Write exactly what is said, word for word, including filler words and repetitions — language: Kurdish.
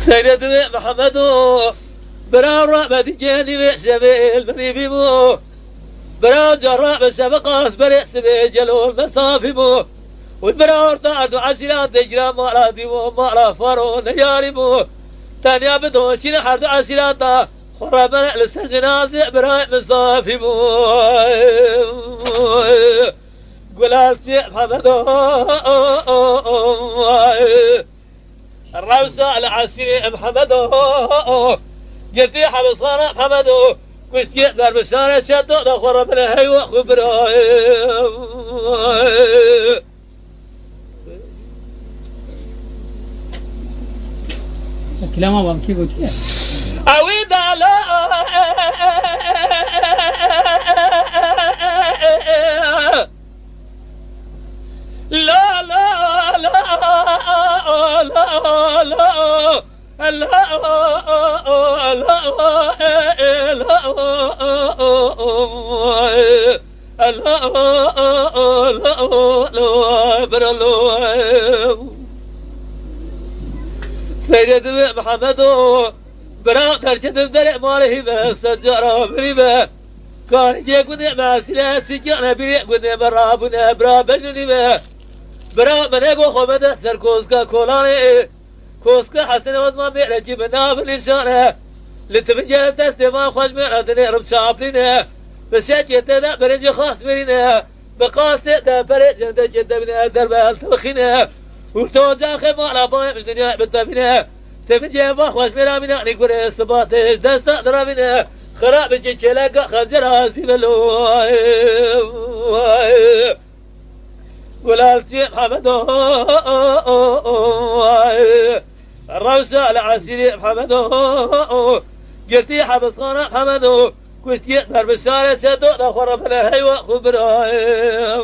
Seyredî wê Mihemedo, bira rahmetî cenî wê şevê li min bîbû. Bira cara bi şev qas berê sibê celo mesafî bû. Û bira orta erd û eşîra têkira mala dî bû, mala faro neyarî bû. Tenya bi doçîn her du eşîra ta xwe re bere li ser cinazê birayê misafî bû. Gulal Çê Mihemedo. Rewşa li esîrê Mihemedo, girtî hebisxana Mihemedo, kuştiye derbişare çeto de xwe re bile heywa xwe birayê. Kilama Bamkî gotiye. Ewî dala. La la la la la la. Seyredî wê Mihemedo, bira derketin derê malê hîve, secara birî be. Karikê gundê me esîle çikane birê gundê me rabûne, bira bejinî be. Bira min ego xwe me de ser koska kolanê. Koska Hesenê Osman Bêrekî bi nav nîşan e. Li tivincê destê van xweş mêra dinê rim çaplîne. Bi sekê te de birincî xas birîne. Bi qasê te perê cendekê te bine derbe el tevxîne. Û to caxê mala bayê ji dinyayê bitevîne. Tivincê van xweş mêra mînanî gurê sibatê ji desta diravîne. Xirabikî kêleka xencera zîvelo. Gulal Çê Mihemedo. Rewşa li esîrê Mihemedo, girtî hebisxana Mihemedo, kuştiye derbişare çeto de xwe re bile heywa xwe birayê.